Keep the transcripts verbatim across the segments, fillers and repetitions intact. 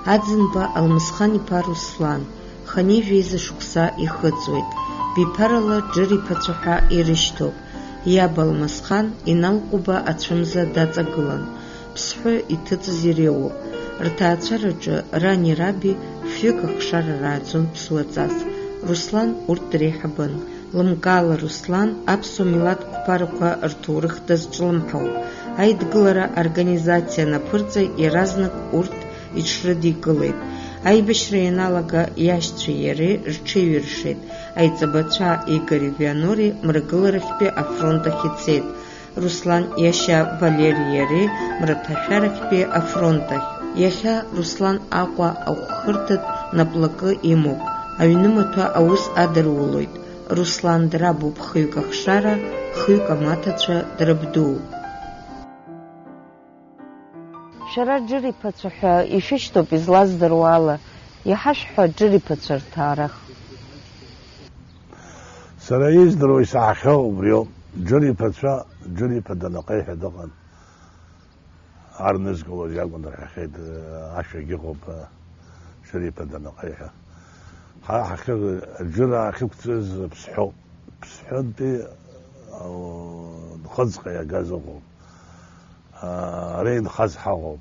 Аӡынба Алмысхан-иԥа Руслан, хынҩажәи жәеиза шықәса ихыҵуеит. Биԥарала Џыр иԥацәа ҳәа ирышьҭоуп. Иаб Алмысхан Инал Ҟәба ацәымза даҵагылан. Ԥсҳәы иҭыҵыз иреиуоуп. Рҭаацәараҿы рани раби фҩык ахшара рааӡон ԥсуаҵас. Руслан урҭ дреиҳабын. Лымкаала Руслан аԥсуа милаҭ қәԥарақәа рҭоурых дазҿлымҳауп. Аидгылара организациа анаԥырҵа иаразнак урҭ иҽрыдикылеит. Аибашьра ианалага иашьцәеи иареи рҽеиҩыршеит. Аиҵбацәа Игори Вианори мрагыларахьтәи афронт ахь ицеит. Руслан иашьа Валери иареи мраҭашәарахьтәи афронт ахь. Иахьа Руслан Аҟәа ахәхырҭатә наплакы имоуп. Аҩнымаҭәа аус адырулоит. Руслан драбуп хҩык ахшара, хҩык амаҭацәа драбдууп. Шәара Џыр иԥацәа ҳәа ишәышьҭоуп излаздыруа ала, иҳашәҳәа Џыр иԥацәа рҭаарах. Сара издыруа исаҳахьоу убриоуп, Џыр иԥацәа, Џыр иԥа Данаҟеи ҳәа дыҟан. Ар нызкылоз иакәын рҳәахьеит, ашәагьы ыҟоуп, Џыр иԥа Данаҟеи ҳәа. Ҳа ҳахьы-, Џыр ахьықәҵыз Ԥсҳәоуп. Ԥсҳәынтәи, а, Нхыҵҟа иагаз ыҟоуп. А, ара инхаз ҳаҟоуп.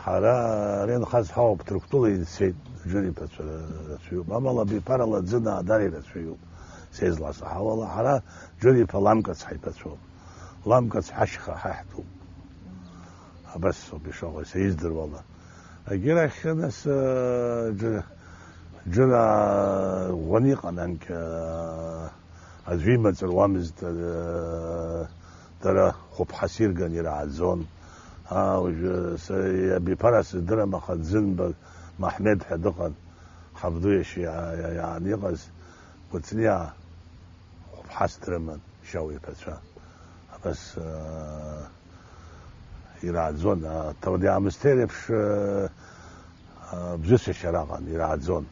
Ҳара ара инхаз ҳауп, Ҭырқәтәыла инцеит, Џыр иԥацәа рацәаҩуп. Амала абиԥарала Ӡынаа дара ирацәаҩуп. Са изласаҳауала, ҳара Џыр иԥа Ламкац ҳаиԥацәоуп. Ламкац ҳашьха ҳаҳҭуп. Абас ауп ишыҟоу, са издыруала. Егьирахь, нас, э, Џыр-, Џыр, а, ӷәӷәаны иҟан анкьа, аӡәы имаҵ руамызт, э, дара хәыԥҳас ирган ирааӡон. Аа, уажәы са абиԥара сыздырам, аха Ӡынба Маҳмед ҳәа дыҟан, ҳабду иашьа иа-, иа-, иааны иҟаз, Кәыҵниаа хәыԥҳас дрыман, Шьау иԥацәа. Абас, аа, ирааӡон, аҭауади-аамысҭеи реиԥш, аа, бжьысшьара аҟан, ирааӡон.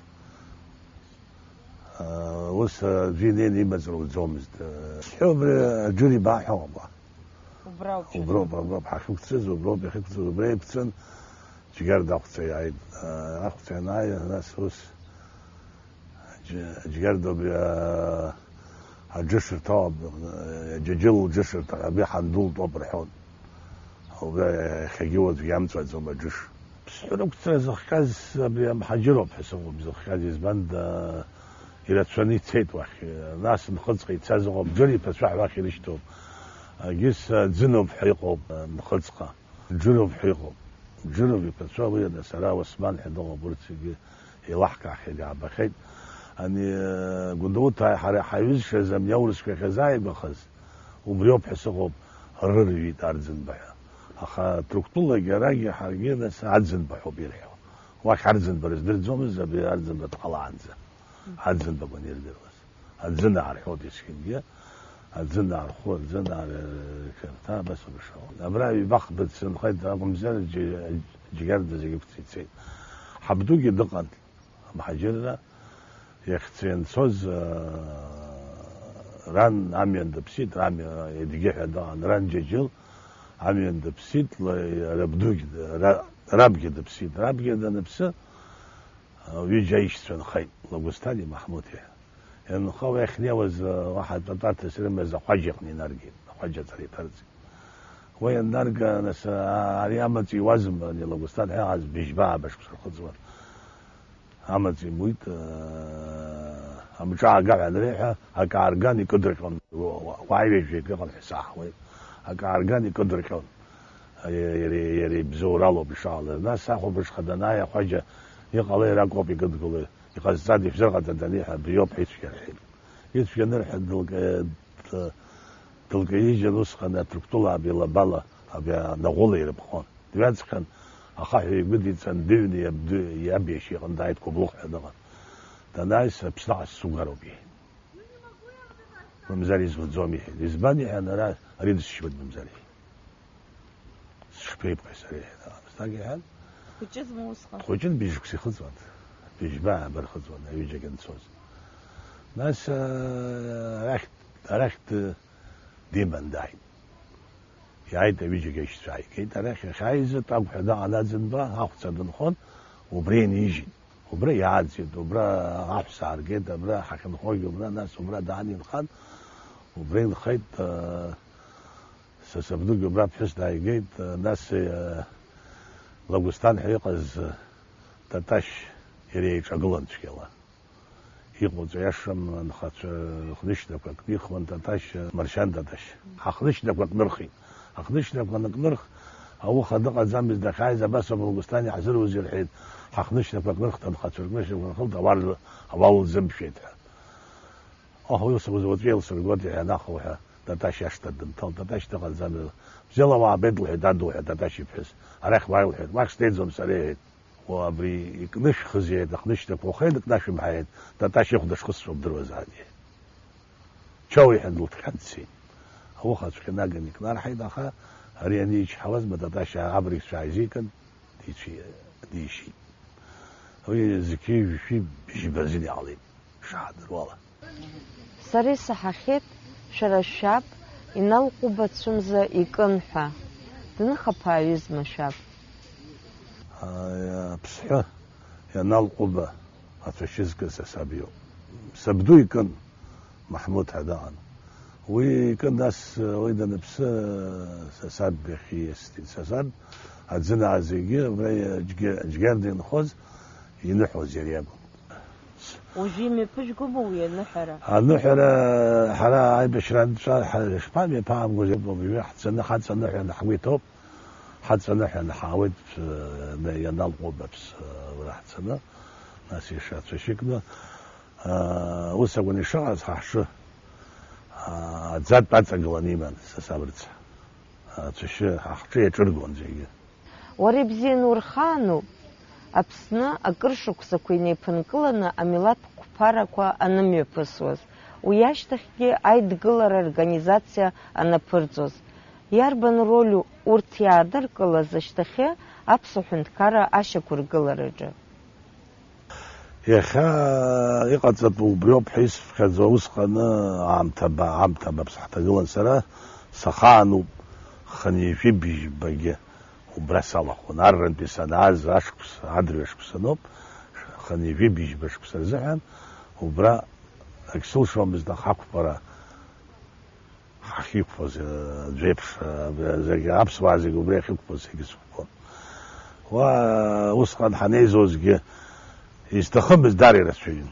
Ус аӡәы инеины имаҵ руӡомызт. Сҳәо, убри Аџыр ибаа ҳәа ыҟоума? Уброуп. Уброуп, уброуп ҳахьықәцаз, уброуп иахьықәцаз, убра иқәцан, Џьгьарда ахәца иааит. Ахәца ианааи, нас ус Џь-, Џьгьарда убри, а, аџышырҭа, а, Џьаџьыл лџышырҭа, абри ҳандултәоуп рҳәон. Убра иахьагьы уаҵәгьы иамҵәаӡом аџыш. Ԥсҳәы рықәҵра зыхҟьаз абри амҳаџьыроуп ҳәа сыҟоуп, зыхҟьаз, избан, да, ирацәаны ицеит уахь. Нас Нхыҵҟа ицаз ыҟоуп, Џыр иԥацәа ҳәа уахь ирышьҭоуп. Агьыс, а, Ӡыноуп ҳәа иҟоуп, а, Нхыҵҟа. Џыроуп ҳәа иҟоуп. Џыров иԥацәа уи анасара Уасман ҳәа дыҟоуп, урҭ зегьы еилаҳкаахьеит, иаабахьеит. Ани, э, Гәдоуҭааи ҳареи ҳаиҩызцәаз ани аурысқәа иахьазааигәахаз, убриоуп ҳәа сыҟоуп, рыржәит Арӡынба ҳәа. Аха Ҭырқәтәылагьы арагьы ҳаргьы нас Аӡынба ҳәоуп ирҳәо. Уахь Арӡынба рыздырӡомызт, абри Арӡынба дҟалаанӡа. Аӡынбақәа анирдыруаз. Аӡынаа рҳәоит есқьынгьы. Аӡынаа рхәы, аӡынаа рқьарҭа, абас ауп ишыҟоу. Абра ҩба-хԥа дсынхеит акәымзар, Џь-, Џьгьарда зегьы ықәҵа ицеит. Ҳабдугьы дыҟан, амҳаџьырра, иахьца ианцоз, аа, ран амҩан дыԥсит, рамҩа Едгьы ҳәа дыҟан, ран Џьаџьыл амҩан дыԥсит, ла-, рабдугьы, ра-, рабгьы дыԥсит, рабгьы даныԥсы, Ҩыџьа аишьцәа нхеит, Лагәысҭани Маҳмуҭи. Ианынха уи ахьнеиуаз, уаҳа тәатәарҭас ирымаз ахәаџьа иҟны инаргеит, ахәаџьа аҵара иҭарҵеит. Уи ианнарга, нас, а-, ари амаҵ иуазма, ани Лагәысҭан ҳәа иҟаз быжьба ааба шықәса рхыҵуан. Амаҵ имуит, а-, амҿы аага ҳәа анреиҳәа, акы аарган икыдырҟьон, уа-, уа-, уааи ҩажәаҩык ыҟан ҳәа саҳауеит. Акы аарган икыдырҟьон. Иара, иара, иара ибзоуралоуп ишаалаз. Нас ахәылбыҽха данааи, ахәаџьа, иҟалеи ракоуп икыдгылои, иҟазҵада, ишәзырҟаҵада аниҳәа, абриоуп ҳәа ицәгьа рҳәеит. Ицәгьа анырҳәа, дылка-, д-, дылкаижьын усҟан Аҭырқәтәылаа илабала, абри анаӷәыла ирыԥхон. Дҩаҵҟьан, ахаҳә игәыдиҵан, дыҩны иабду-, иаб иашьа иҟны дааит, Кәыблыхә ҳәа дыҟан. Данааи, сыԥсны ҟасҵо угароуп, иҳәеит. Мамзар изуӡом, иҳәеит. Избан, иҳәан, ара, ари дысшьуеит, мамзар, иҳәеит. Сшԥеибгеи сара, иҳәеит, аамсҭак, иҳәан. Дхәыҷызма усҟан? Дхәыҷын, быжьшықәса ихыҵуан. Быжьба ааба рхыҵуан, аҩыџьагьы анцоз. Нас, аа, арахь, арахь д-, диман дааит. Иааит аҩыџьагьы ашьцәа ааигеит арахь, иахьааиз атәагә ҳәа даҟанаҵынтәа ахәцәа дынхон, убра инижьит. Убра иааӡеит, убра аҳәса ааргеит, абра ҳахьынхогьы убра, нас убра даан инхан, убра инхеит, э, са сабдугьы убра ԥҳәыс дааигеит, э, нас, э, Лагәсҭан ҳәа иҟаз, э, Таташь иара еиҿагылан цәгьала. Иҟоуҵо иашам, анхацәа хнышьнақәак нихуан Таташь, Маршьан Таташь. Ҳахнышьнақәак нырхит. Ҳахнышьнақәа аныкнырх, ауха дыҟаӡамызт, дахьааиз абас ауп Лагәсҭан иаҳзыруз, ирҳәеит. Ҳахнышьнақәак нырхт, анхацәа ркнышьнақәа нхылт, ауал, ауал лзымԥшәеит ҳәа. Оҳ, уи ус уаҵәы еилсыргоит, иҳәан, ахуҳәа Таташь иашҭа дынҭалт. Таташь дыҟаӡам, бзиала уаабеит, лҳәеит, даду, ҳәа Таташь иԥҳәыс. Арахь уааи, лҳәеит, уахь снеиӡом сара, иҳәеит. Уа, абри икнышәхыз, иҳәеит, ахнышьнақәа ухы инкнашәымҳа, иҳәеит, Таташь ихә дышхысҵәо бдыруазааит, иҳәеит. Чоу, иҳәан, дылҭҟьан дцеит. Ауха ацәгьа наган икнарҳаит, аха ари аничҳауаз, Таташь абрагьцәа ааизикын, дицәи-, дишьит. Уи зқьи жәшәи бжьба азин иаалеит, ишаҳдыруала. Сара исаҳахьеит, шәара шәаб Инал Ҟәыба цәымза икын ҳәа. Дныхаԥааҩызма шәаб? Аԥсҳәы Инал Ҟәыба ацәашьы зкыз са саб иоуп. Сабду икын, Маҳмуҭ ҳәа даҟан. Уи икын, нас, уи даныԥсы, са саб иахьиасит. Са саб аӡынаа зегьы, абра Џьгьа-, Џьгьарда инхоз, иныҳәоз иара иакәын. Уажәы имҩаԥыжәгома уи аныҳәара? Аныҳәара, ҳара аибашьра анҵәа, ҳа-, ишԥамҩаԥаамгоз, уажәы ҳцаны, ҳаҵаныҳәаны ҳгәы иҭоуп, ҳаҵаныҳәаны ҳаауеит, э, Инал Ҟәыба аԥсы, э, ура ҳцаны, нас ишацәашьыкны, э, ус акәын ишыҟаз, ҳа ҳҿы, э, аӡатә аҵагыланы иман са саб рыцҳа, ацәашьы ҳа ҳҿы иаҿыргон зегьы. Уара ибзианы урхаануп, Аԥсны акыр шықәсақәа инеиԥынкыланы амилаҭ қәԥарақәа анымҩаԥысуаз, уи ашьҭахьгьы аидгылара организациа анаԥырҵоз. Иарбан роль урҭ иаадыркылаз ашьҭахьы аԥсуа ҳәынҭқарра ашьақәыргылараҿы? Иахьа иҟаҵатәу убриоуп ҳәа исыԥхьаӡо, усҟаны аамҭа ба-, аамҭа бааԥс ҳҭагылан сара, сахаануп, хынҩажәи быжьбагьы убра салахәын. Аррантәи санааз ашықәс, адырҩашықәс аноуп, хынҩажәи быжьба шықәса рзыҳәан убра егьсылшомызт, аха ақәԥара ҳахьықәԥоз, э, аӡә еиԥш, э, зегьы, аԥсуаа зегьы убри ахьықәԥоз зегьы сықәԥон. Уа, усҟан ҳанеизозгьы, изҭахымыз даара ирацәаҩын.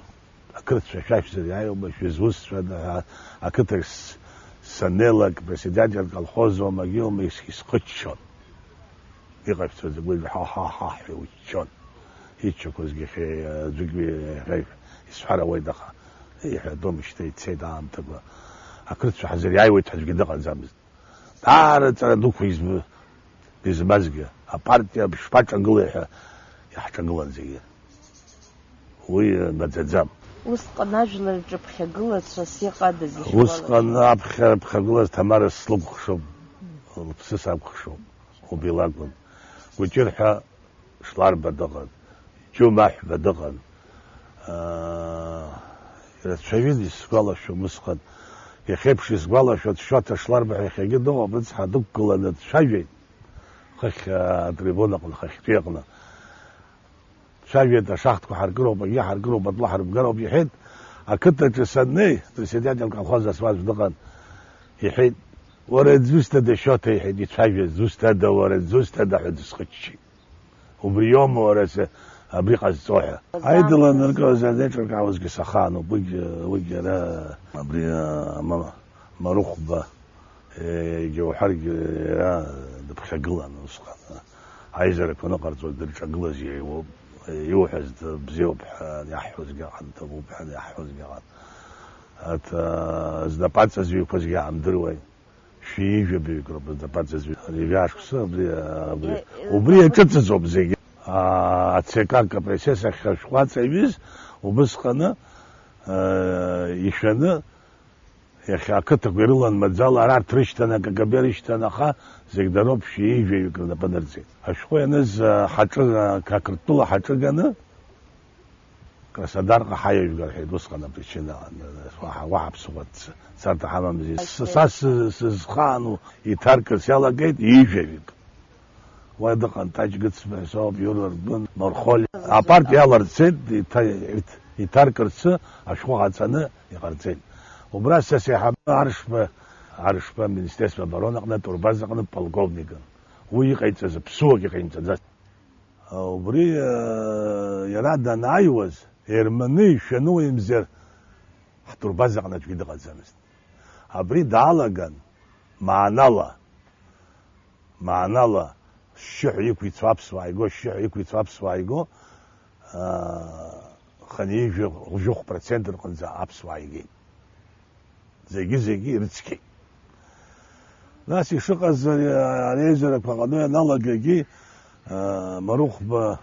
Ақырҭцәа шәашәзар иааиума, шәызусҭцәада ҳәа, ақыҭахь с-, саннеилак, председатель колхозоума, иоума, ис-, исхыччон. Иҟашәҵо закәи, ҳа, ҳа, ҳа, ҳәа иуччон. Иччақәазгьы иахьа аӡәгьы иахьа исҳәар ауеит, аха иҳәатәым, шьҭа ицеит аамҭақәа. Ақырҭцәа ҳзыриааиуеит ҳәа аӡәгьы дыҟаӡамызт. Даара ҵара дуқәа изб-, измазгьы, апартиа шԥаҿагылеи ҳәа иаҳҿагылан зегьы. Уи маӡаӡам. Усҟан ажәлар рҿы ԥхьагылацәас иҟадаз ишәгәалашәома? Усҟан аԥхьа ԥхьагылаз Ҭамара слыкәыхшоуп, лыԥсы сакәыхшоуп, убри лакәын. Гәыҷырҳәа Шларба дыҟан, Џьумаҳәба дыҟан. Аа, ирацәаҩын исгәалашәом усҟан. Иахьеиԥш исгәалашәоит, Шоҭа Шларба ҳәа иахьагьы дыҟоуп, рыцҳа дықәгыланы дцәажәеит. Хыхь, аа, атрибунаҟны, хыхьтәи аҟны. Дцәажәеит, ашахтқәа ҳаркыроуп, акгьы ҳаркыроуп, атәыла ҳарбгароуп, иҳәеит. Ақыҭаҿы саннеи, председатель колхоз асуаӡә дыҟан, иҳәеит, уара дзусҭада, Шоҭа, иҳәеит, ицәажәаз, дзусҭада, уара дзусҭада ҳәа дысхыччеит. Убри иоума уара се-, абри ҟазҵо ҳәа? Аидгыла аныркылаз ианеиҿыркаауазгьы сахаануп, уигь, уигь иара абри, а, ма-, Марыхәба, е, егьа уҳәаргьы иара дыԥхьагылан усҟан. Аизарақәа аныҟарҵоз дырҿагылаз иоуп, иуҳәаз д-, бзиоуп ҳәа иаҳҳәозгьы ыҟан, ҭабуп ҳәа иаҳҳәозгьы ыҟан. Аҭ-, а, знапаҵазҩақәазгьы аамдыруеит. Шәи ижәабаҩык роуп знапаҵазҩы. Ари жәашықәса абри, абри, Е, е, убри е, иаҿыҵӡоуп зегьы. А, ацека КПСС ахь ашәҟәы аҵаҩыз убысҟаны, а, ишәаны, иахьа ақыҭақәа ирылан маӡала, ара арҭ рышьҭан, АКГБ рышьҭан, аха зегь дароуп, шәи ижәаҩык рнапы нырҵеит. Ашәҟәы ианыз, а, ҳаҿы, а, Қырҭтәыла ҳаҿы ганы, Краснодар ҟаҳаиажәга рҳәеит, усҟан апричина, уаҳа, уаҳа ԥсыхәа ц-, царҭа ҳамамзи. С-, са сы-, сызхаану иҭаркырц иалагеит ҩажәаҩык. Уа дыҟан Ҭаџь Гыцба ҳәа соуп, Иура Ргәын, Мархолиа. Апарт иаларцеит, иҭа-, иҭ-, иҭаркырцы ашәҟәы ҟаҵаны иҟарҵеит. Убра сас еиҳабы Аршба, Аршба Министерство обороны аҟны, атурбаза аҟны полковникын. Уи иҟаиҵаз аԥсуак иҟаимҵаӡацт. Убри, э, иара данааиуаз, Ерманы ишәаны уимзар, ҳтурбаза аҟны аӡәгьы дыҟаӡамызт. Абри даалаган, маанала, маанала, шьшьыҳәа иқәицо аԥсуаа иго, шьшьыҳәа иқәицо аԥсуаа иго, аа, хынҩажәи жәохә процент рҟынӡа аԥсуаа игеит. Зегьы-зегьы ирыцқьеит. Нас ишыҟаз ари, ари аизарақәа ҟану ианалагагьы, аа, Марыхәба,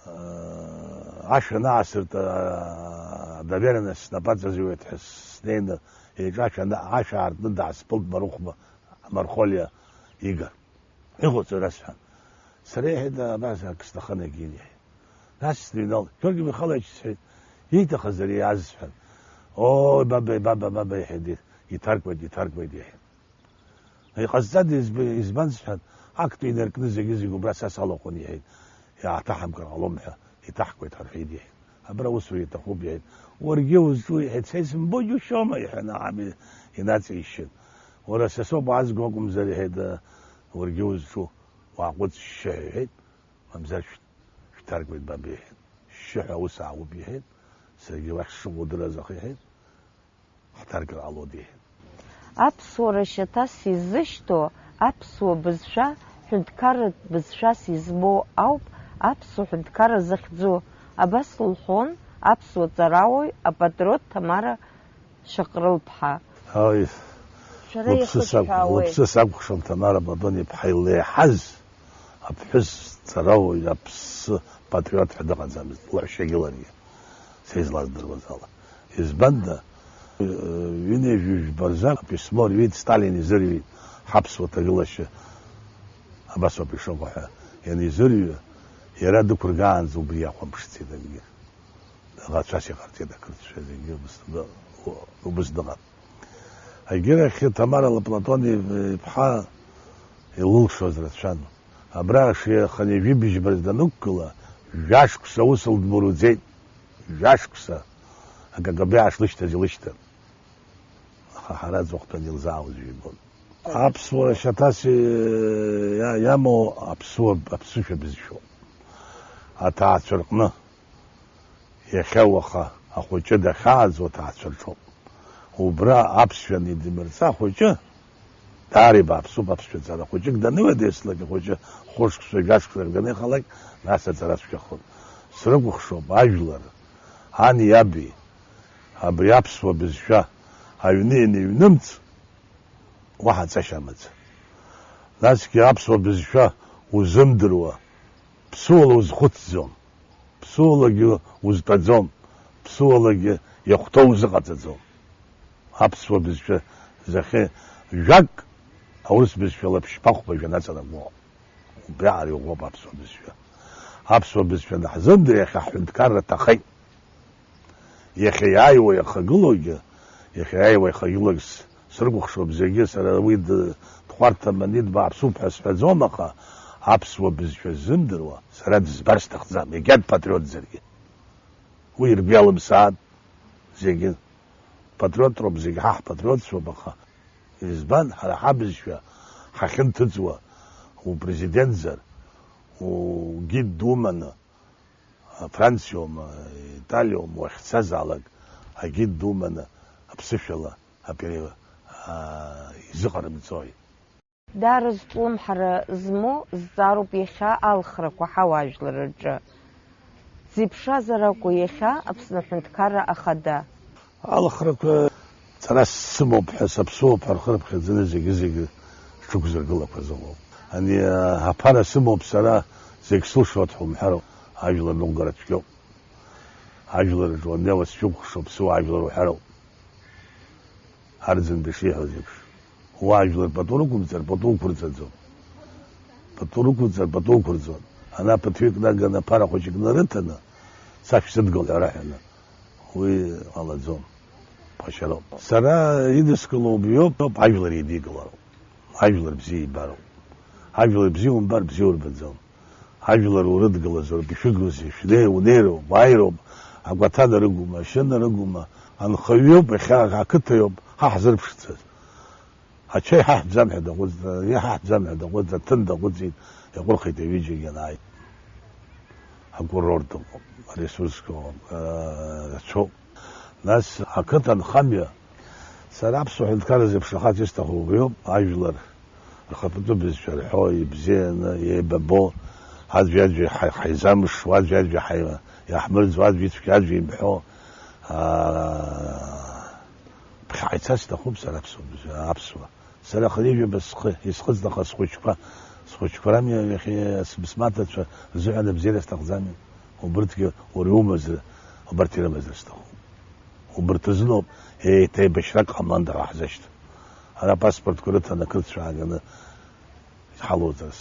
аа, ашә анаасырт, аа, адоверенность снапаҵазҩуеит ҳәа снеины, еиҿа ашә ана-, ашә аартны даасԥылт Марыхәба, Мархолиа Игор. Иҟоуҵои расҳәан. Сара, иҳәеит, абас акы сҭахын, егьин, иҳәеит. Нас сныҩналт. Георги Михайлович, сҳәеит, ииҭахыз ари иааз, сҳәан. Оо, баба, баба, баба, иҳәеит, иҭаркуеит, иҭаркуеит, иҳәеит. Иҟазҵада, изб-, избан, сҳәан, актәи инаркны зегьы-зегь убра са салахәын, иҳәеит. Иааҭаҳамкыр ҟалом ҳәа, иҭаҳкуеит ҳарҳәеит, иҳәеит. Абра усура иҭахуп, иҳәеит. Уаргьы узҿу, иҳәеит, са исымбо џьушьома, иҳәан, аами инаҵишьшьын. Уара са соуп уаазго акәымзар, иҳәеит, уаргьы узҿу уааҟәыҵ шьшьыҳәа, иҳәеит, мамзар шәҭ-, шәҭаркуеит баб, иҳәеит. Шьшьыҳәа аус аауп, иҳәеит, саргьы уахь сшыҟоу удыруазар, иҳәеит, ҳҭаркыр ҟалоит, иҳәеит. Аԥсуара шьаҭас иззышьҭоу, аԥсуа бызшәа ҳәынҭқарратә бызшәас измоу ауп аԥсуа ҳәынҭқарра захьӡу, абас лҳәон аԥсуа ҵарауаҩ апатриот Ҭамара Шьаҟрылԥҳа. Аи, шәара лыԥсы сакә-, ихышәҳәаауеи? Лыԥсы сакәыхшам Ҭамара Платон-иԥҳа илеиҳаз аԥҳәыс ҵарауаҩ, аԥсы патриот ҳәа дыҟаӡамызт, лаҳәшьагьы ларгьы, са излаздыруаз ала. Избанда, ҩынҩажәи жәба рзы аписьмо рҩит, Сталин изырҩит, ҳаԥсуа ҭагылашьа абас ауп ишыҟоу ҳәа ианизырҩы, иара дықәыргаанӡа убри иахәамԥшӡеит акгьы. Аӷацәас иҟарҵеит ақырҭцәа зегьы убыс-, убыс дыҟан. Егьырахь Ҭамара Платон иԥҳа илылшоз рацәан. Абра шиханы ижәибжьбараз данықәгыла, жәашықәса аус лдмыруӡеит. Жәашықәса АКГБ аашлышьҭаз илышьҭан. Аха ҳара аҵыхәтәан илзаауз жәибон. Аԥсуара шьаҭас иа-, иамоу аԥсуа, аԥсышәа бызшәоуп. Аҭаацәа рҟны иахьа уаха ахәыҷы дахьааӡо аҭаацәа рҿоуп. Убра аԥсшәа анидимырҵа ахәыҷы, даара ибааԥсуп аԥсшәа ҵара. Хәыҷык даныҩуа деслак ахәыҷы хәышықәса, жәашықәса рганы иҟалак, нас аҵара цәгьахоит. Срыкәыхшоуп ажәлар, ани иаби, абри аԥсуа бызшәа аҩны ианыҩнымҵ, уаҳа ҵашьа амаӡам. Насгьы аԥсуа бызшәа узымдыруа, ԥсуала узхәыцӡом, ԥсуалагьы узтәаӡом, ԥсуалагьы иахәҭоу узыҟаҵаӡом. Аԥсуа бызшәа захьы жәак аурыс бызшәала ԥшьба-хәба жәанаҵанакуа. Убриаҟара иӷәӷәоуп аԥсуа бызшәа. Аԥсуа бызшәа анаҳзымдыр, иахьа ҳҳәынҭқарра ҭахеит. Иахьа иааиуа иахагылоугьы, иахьа иааиуа иахагылоугь с-, срыкәыхшоуп зегьы, сара уи д-, дхәарҭам, ани дбааԥсуп ҳәа сҳәаӡом, аха аԥсуа бызшәа ззымдыруа сара дызбар сҭахӡам, егьа дпатриотзаргьы. Уи ргәы иалымсаан зегьы. Патриотроуп зегьы, ҳа ҳпатриотцәоуп, аха избан, ҳара ҳабызшәа ҳахьынҭыҵуа, упрезидентзар, угид думаны, Франциоума, Италиоума уахьцазаалак, агид думаны аԥсышәала апери-, аа, изыҟарымҵои? Даара зҿлымҳара змоу зҵаароуп иахьа алхрақәа ҳауаажәлар рҿы. Дзеиԥшразар акәу иахьа Аԥсны Аҳәынҭқарра Ахада? Алхрақәа ҵарас сымоуп ҳәа, саԥсуоуп ҳәа рхы рыԥхьаӡаны зегьы-зегьы зҽықәзыргылақәаз ыҟоуп. Ани, а, аԥара сымоуп сара, зегь сылшоит ҳәа умҳәароуп, ажәлар ныҟәгара цәгьоуп. Ажәлар рҿы уаннеиуа сшәыкәыхшоуп, сыуаажәлар уҳәароуп. Арӡынба ишиҳәоз еиԥш, уаажәлар пату рықәымҵар, пату уқәырҵаӡом. Пату рықәымҵар, пату уқәырҵон. Ана ԥыҭҩык наганы аԥара хәыҷык нарыҭаны, Сашәзыдгыл ҳәа раҳәаны. Уи ҟалаӡом. Ԥхашьароуп. Сара идыскыло убриоуп, ажәлар еидикылароуп. Ажәлар бзиа ибароуп. Ажәлар бзиа умбар, бзиа урбаӡом. Ажәлар урыдгылазароуп, ишәыгузеи, шәнеи, унеироуп, уааироуп, агәаҭа нарыгума, ашьа нарыгума, анхаҩ иоуп, иахьа ақыҭа иоуп, ҳа ҳзырԥшӡаз. Ачаи ҳаҳәӡам ҳәа даҟәыҵ-, иҳаҳәӡам ҳәа даҟәыҵ-, аҭын даҟәыҵит, иаҟәырхит аҩыџьагьы анааит. Акурорт ыҟоуп, аресурсқәа ыҟоуп, ыы, рацәоуп. Нас ақыҭа анхамҩа, сара аԥсуа ҳәынҭқарра зеиԥшрахарц исҭаху убриоуп, ажәлар рхатәы бызшәа рҳәо, ибзианы, еибабо, аӡәи-аӡәи ҳа-, ҳаизамыш, уаӡәи-аӡәи ҳаи-, иаҳмырӡуа, аӡәи ицәгьа аӡәи имҳәо, аа, ԥхьаҟа ицар сҭахуп сара аԥсуа бызшәа, аԥсуа. Сара хынҩажәаба схы исхыҵны аха схәыҷқәа, схәыҷқәа рами иахьа сыԥсмаҭацәа рзыҳәан абзиара сҭахӡами? Убырҭгьы уара иумазар, убарҭ ирымазар сҭахуп. Убырҭ рзыноуп еиҭа еибашьрак ҟамланда ҳәа ҳзышьҭоу. Ара апаспортқәа рыҭаны ақырҭцәа ааганы иҳалоуҵаз,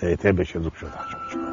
еиҭа еибашьра рықәшәоит ҳхәыҷқәа.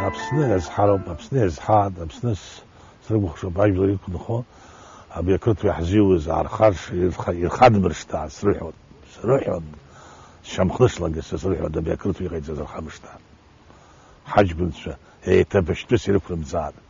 Аԥсны иазҳароуп, Аԥсны иазҳааит, Аԥсны с-, срыкәыхшоуп ажәлар иқәынхо, абри ақырҭуа иаҳзиуз аархарш, ирха-, ирхадмыршҭаа срыҳәон, срыҳәон, сшьамхнышлак сызрыҳәон, абри ақырҭуа иҟаиҵаз рхамышҭаа. Ҳаҷкәынцәа еиҭа башьтәыс ирықәрымҵааит.